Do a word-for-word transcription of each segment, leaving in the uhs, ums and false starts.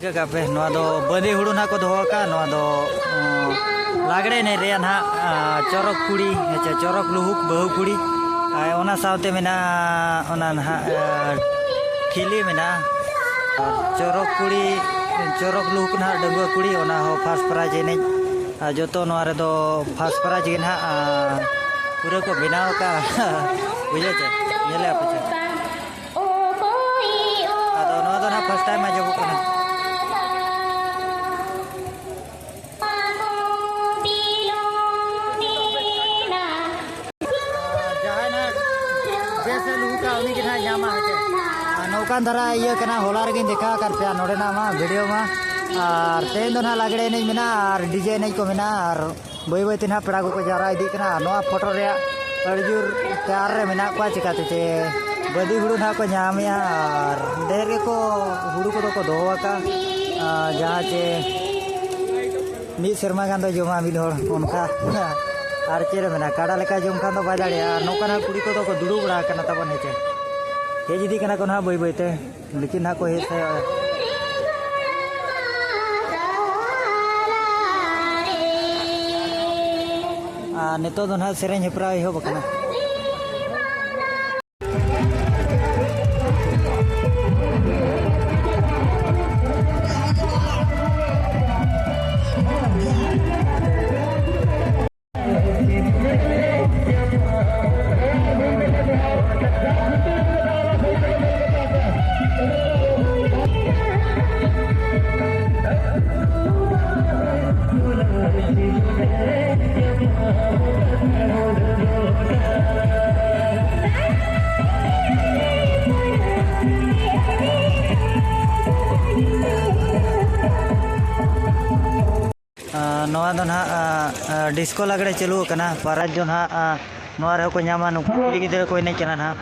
ᱴᱷᱤᱠᱟᱹ ᱠᱟᱜ ᱯᱮ, ᱱᱚᱣᱟ ᱫᱚ ᱵᱟᱸᱫᱤ ᱦᱩᱲᱩ ᱱᱟᱦᱟᱜ ᱠᱚ ᱫᱚᱦᱚ ᱟᱠᱟᱫ, ᱱᱚᱣᱟ ᱫᱚ, ᱩᱸ, ᱞᱟᱜᱽᱲᱮ ᱮᱱᱮᱡ ᱨᱮᱭᱟᱜ ᱱᱟᱦᱟᱜ, ᱟᱸ, ᱪᱚᱨᱚᱠ ᱠᱩᱲᱤ, ᱦᱮᱸ ᱪᱮ, ᱪᱚᱨᱚᱠ ᱞᱩᱦᱩᱠ ᱵᱟᱹᱦᱩ ᱠᱩᱲᱤ᱾ ᱟᱨ ᱚᱱᱟ ᱥᱟᱶᱛᱮ ᱢᱮᱱᱟᱜᱼᱟ, ᱚᱱᱟ ᱱᱟᱦᱟᱜ, ᱟᱸ, ᱴᱷᱤᱞᱤ ᱢᱮᱱᱟᱜᱼᱟ᱾ ᱟᱨ ᱪᱚᱨᱚᱠ ᱠᱩᱲᱤ, ᱪᱚᱨᱚᱠ ᱞᱩᱦᱩᱠ ᱱᱟᱦᱟᱜ ᱰᱟᱺᱜᱩᱣᱟᱹ ᱠᱩᱲᱤ, ᱚᱱᱟ ᱦᱚᱸ first prize ᱮᱱᱮᱡ᱾ ᱟᱨ ᱡᱚᱛᱚ ᱱᱚᱣᱟ ᱨᱮᱫᱚ first prize ᱜᱮ ᱱᱟᱦᱟᱜ, ᱟᱸ, ᱯᱩᱨᱟᱹ ᱠᱚ ᱵᱮᱱᱟᱣ ᱟᱠᱟᱫᱼᱟ᱾ ᱵᱩᱡᱷᱟᱹᱣ ᱪᱮ? ᱧᱮᱞᱮᱫᱼᱟ ᱯᱮ ᱪᱮ? ᱟᱫᱚ ᱱᱚᱣᱟ ᱫᱚ ᱱᱟᱦᱟᱜ first time ᱟᱸᱡᱚᱢᱚᱜ ᱠᱟᱱᱟ᱾ ᱡᱟᱦᱟᱸᱭ ᱱᱟᱦᱟᱜ ᱵᱮᱥ ᱮ ᱞᱩᱦᱩᱠᱟ, ᱩᱱᱤ ᱜᱮ ᱱᱟᱦᱟᱜ ᱧᱟᱢᱟ, ᱦᱮᱸ ᱪᱮ? ᱟᱨ ᱱᱚᱝᱠᱟᱱ ᱫᱷᱟᱨᱟ ᱤᱭᱟᱹ ᱠᱟᱱᱟ, ᱦᱚᱞᱟ ᱨᱮᱜᱮᱧ ᱫᱮᱠᱷᱟᱣ ᱟᱠᱟᱫ ᱯᱮᱭᱟ ᱱᱚᱰᱮᱱᱟᱜ ᱢᱟ video ᱢᱟ᱾ ᱟᱨ ᱛᱮᱦᱮᱧ ᱫᱚ ᱱᱟᱦᱟᱜ ᱞᱟᱜᱽᱲᱮ ᱮᱱᱮᱡ ᱢᱮᱱᱟᱜᱼᱟ ᱟᱨ DJ ᱮᱱᱮᱡ ᱠᱚ ᱢᱮᱱᱟᱜᱼᱟ, ᱟᱨ ᱵᱟᱹᱭ ᱵᱟᱹᱭ ᱛᱮ ᱱᱟᱦᱟᱜ ᱯᱮᱲᱟ ᱠᱚᱠᱚ ᱡᱟᱣᱨᱟ ᱤᱫᱤᱜ ᱠᱟᱱᱟ᱾ ᱟᱨ ᱱᱚᱣᱟ photo ᱨᱮᱭᱟᱜ ᱟᱹᱰᱤ ᱡᱳᱨ ᱛᱮᱭᱟᱨ ᱨᱮ ᱢᱮᱱᱟᱜ ᱠᱚᱣᱟ, ᱪᱤᱠᱟᱹᱛᱮ ᱪᱮ ᱵᱟᱹᱫᱤ ᱦᱩᱲᱩ ᱱᱟᱦᱟᱜ ᱠᱚ ᱧᱟᱢᱮᱜᱼᱟ ᱟᱨ ᱰᱷᱮᱨ ᱜᱮᱠᱚ ᱦᱩᱲᱩ ᱠᱚᱫᱚ ᱠᱚ ᱫᱚᱦᱚ ᱟᱠᱟᱫᱼᱟ, ᱟᱨ ᱡᱟᱦᱟᱸ ᱪᱮ ᱢᱤᱫ ᱥᱮᱨᱢᱟ ᱜᱟᱱ ᱫᱚ ᱡᱚᱢᱟ ᱢᱤᱫ ᱦᱚᱲ ᱚᱱᱠᱟ᱾ ᱟᱨ ᱪᱮᱫ ᱮ ᱢᱮᱱᱟ, ᱠᱟᱰᱟ ᱞᱮᱠᱟ ᱡᱚᱢ ᱠᱷᱟᱱ ᱫᱚ ᱵᱟᱭ ᱫᱟᱲᱮᱭᱟᱜᱼᱟ᱾ ᱟᱨ ᱱᱚᱝᱠᱟᱱᱟᱜ ᱠᱩᱲᱤ ᱠᱚᱫᱚ ᱠᱚ ᱫᱩᱲᱩᱵ ᱵᱟᱲᱟ ᱟᱠᱟᱱᱟ ᱛᱟᱵᱚᱱ, ᱦᱮᱸ ᱪᱮ? ᱦᱮᱡ ᱤᱫᱤᱜ ᱠᱟᱱᱟ ᱠᱚ ᱱᱟᱦᱟᱜ ᱵᱟᱹᱭ ᱵᱟᱹᱭ ᱛᱮ᱾ ᱞᱮᱠᱤᱱ ᱦᱟᱸᱜ ᱠᱚ ᱦᱮᱡ ᱥᱟᱭᱚᱜᱼᱟ᱾ ᱟᱨ ᱱᱤᱛᱚᱜ ᱫᱚ ᱱᱟᱦᱟᱜ ᱥᱮᱨᱮᱧ ᱦᱮᱯᱨᱟᱣ ᱮᱦᱚᱵ ᱟᱠᱟᱱᱟ᱾ ᱟᱸ, ᱱᱚᱣᱟ ᱫᱚ ᱱᱟᱦᱟᱜ, ᱟᱸ, ᱟᱸ, disco ᱞᱟᱜᱽᱲᱮ ᱪᱟᱹᱞᱩ ᱟᱠᱟᱱᱟ᱾ prize ᱫᱚ ᱱᱟᱦᱟᱜ, ᱟᱸ, ᱱᱚᱣᱟ ᱨᱮᱦᱚᱸ ᱠᱚ ᱧᱟᱢᱟ, ᱱᱩᱠᱩ ᱠᱩᱲᱤ ᱜᱤᱫᱽᱨᱟᱹ ᱠᱚ ᱮᱱᱮᱡ ᱠᱟᱱᱟ ᱱᱟᱦᱟᱜ᱾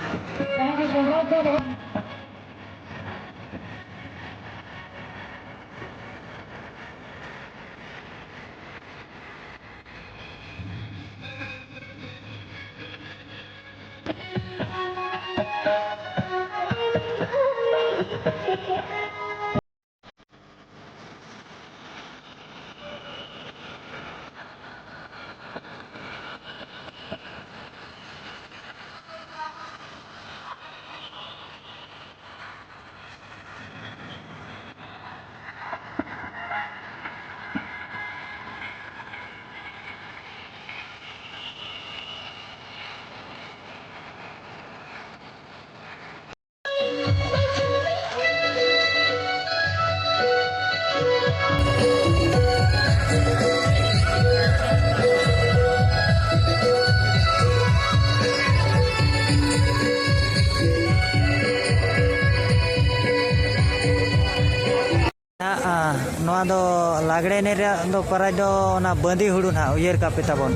ᱱᱟᱦᱟᱜ, ᱱᱚᱣᱟ ᱫᱚ ᱞᱟᱜᱽᱲᱮ ᱮᱱᱮᱡ ᱨᱮᱭᱟᱜ ᱫᱚ ᱯᱨᱟᱭᱤᱡᱽ ᱫᱚ ᱚᱱᱟ ᱵᱟᱸᱫᱤ ᱦᱩᱲᱩ ᱱᱟᱦᱟᱜ, ᱩᱭᱦᱟᱹᱨ ᱠᱟᱜ ᱯᱮ ᱛᱟᱵᱚᱱ,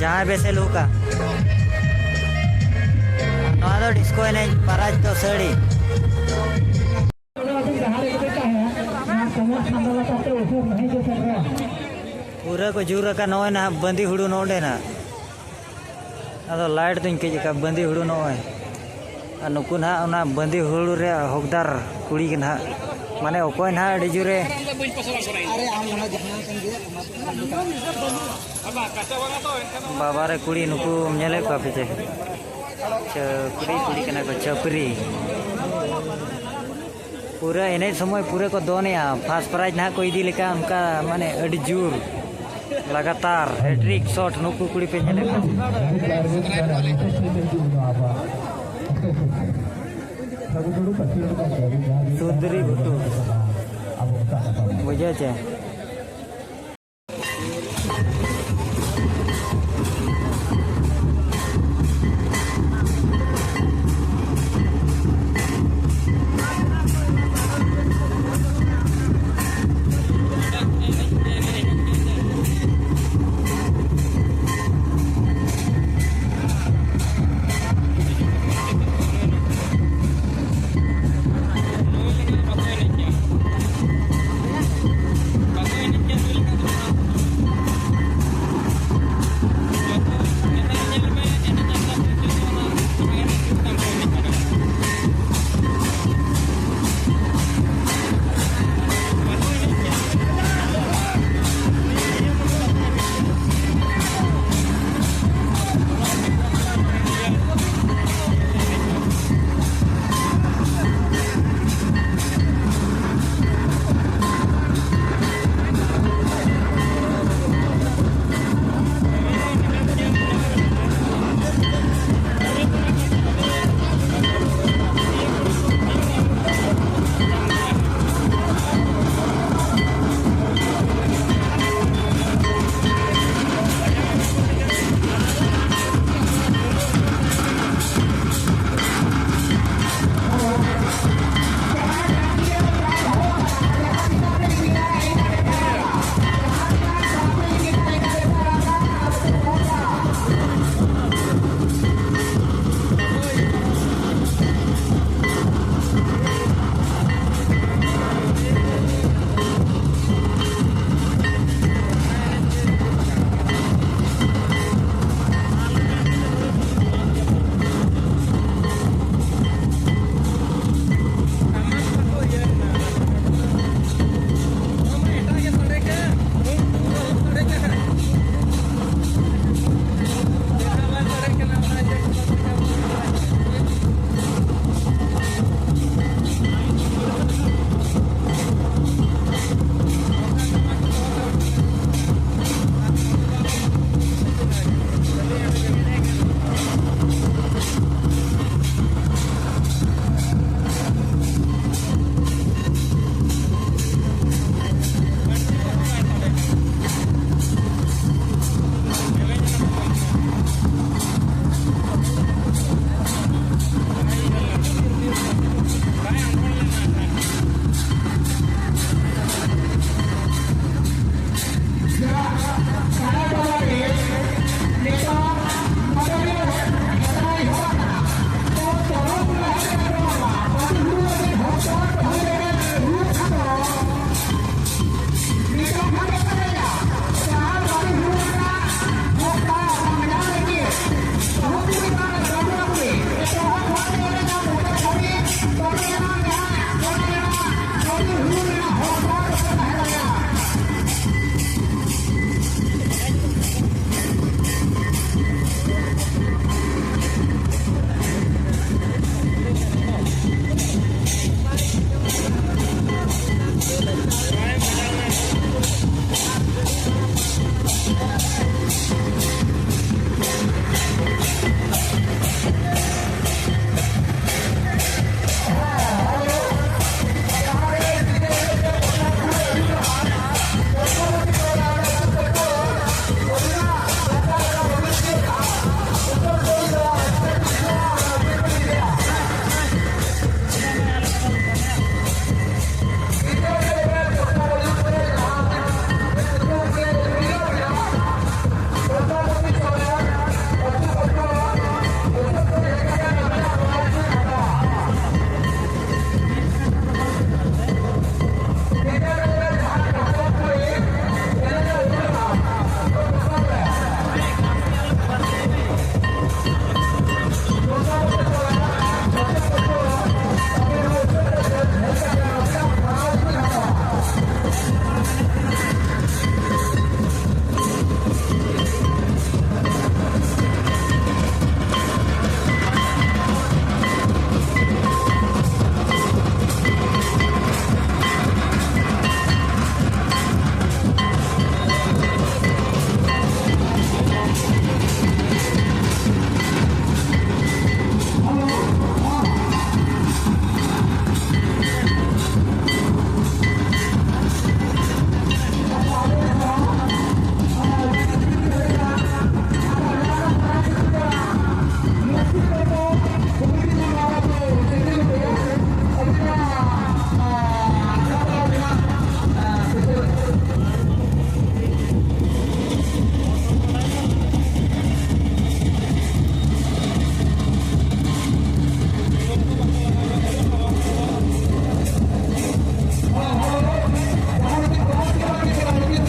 ᱡᱟᱦᱟᱸᱭ ᱵᱮᱥᱮ ᱞᱩᱦᱩᱠᱟ᱾ ᱱᱚᱣᱟ ᱫᱚ ᱰᱤᱥᱠᱳ ᱮᱱᱮᱡ, ᱯᱨᱟᱭᱤᱡᱽ ᱫᱚ ᱥᱟᱹᱲᱤ᱾ ᱯᱩᱨᱟᱹ ᱠᱚ ᱡᱩᱨ ᱟᱠᱟᱫ ᱱᱚᱜᱼᱚᱭ ᱱᱟᱦᱟᱜ ᱵᱟᱸᱫᱤ ᱦᱩᱲᱩ ᱱᱚᱰᱮ ᱱᱟᱦᱟᱜ᱾ ᱟᱫᱚ ᱞᱟᱭᱤᱴ ᱫᱚᱧ ᱠᱟᱹᱡ ᱟᱠᱟᱫ ᱵᱟᱸᱫᱤ ᱦᱩᱲᱩ ᱱᱚᱜᱼᱚᱭ᱾ ᱟᱨ ᱱᱩᱠᱩ ᱱᱟᱦᱟᱜ ᱚᱱᱟ ᱵᱟᱸᱫᱤ ᱦᱩᱲᱩ ᱨᱮᱭᱟᱜ ᱦᱚᱠᱫᱟᱨ ᱠᱩᱲᱤ ᱜᱮ ᱱᱟᱦᱟᱜ᱾ ᱢᱟᱱᱮ ᱚᱠᱚᱭ ᱱᱟᱦᱟᱜ ᱟᱹᱰᱤ ᱡᱳᱨᱮ᱾ ᱵᱟᱵᱟ ᱨᱮ ᱠᱩᱲᱤ ᱱᱩᱠᱩ ᱧᱮᱞᱮᱫ ᱠᱚᱣᱟ ᱯᱮ ᱪᱮ? ᱪᱷᱟᱹᱯᱨᱤ ᱠᱩᱲᱤ ᱠᱟᱱᱟ ᱠᱚ, ᱪᱷᱟᱹᱯᱨᱤ᱾ ᱯᱩᱨᱟᱹ ᱮᱱᱮᱡ ᱥᱚᱢᱚᱭ ᱯᱩᱨᱟᱹ ᱠᱚ ᱫᱚᱱᱮᱜᱼᱟ᱾ ᱯᱷᱟᱥᱴ ᱯᱨᱟᱭᱤᱡᱽ ᱱᱟᱦᱟᱜ ᱠᱚ ᱤᱫᱤ ᱞᱮᱠᱟ ᱚᱱᱠᱟ ᱢᱟᱱᱮ ᱟᱹᱰᱤ ᱡᱳᱨ ᱞᱟᱜᱟᱛᱟᱨ ᱦᱮᱴᱨᱤᱠ ᱥᱚᱴ ᱱᱩᱠᱩ ᱠᱩᱲᱤ ᱯᱮ ᱧᱮᱞᱮᱫ ᱠᱚᱣᱟ᱾ ᱥᱩᱫᱽᱨᱤ ᱜᱷᱩᱴᱩ᱾ ᱵᱩᱡᱷᱟᱹᱣ ᱪᱮ?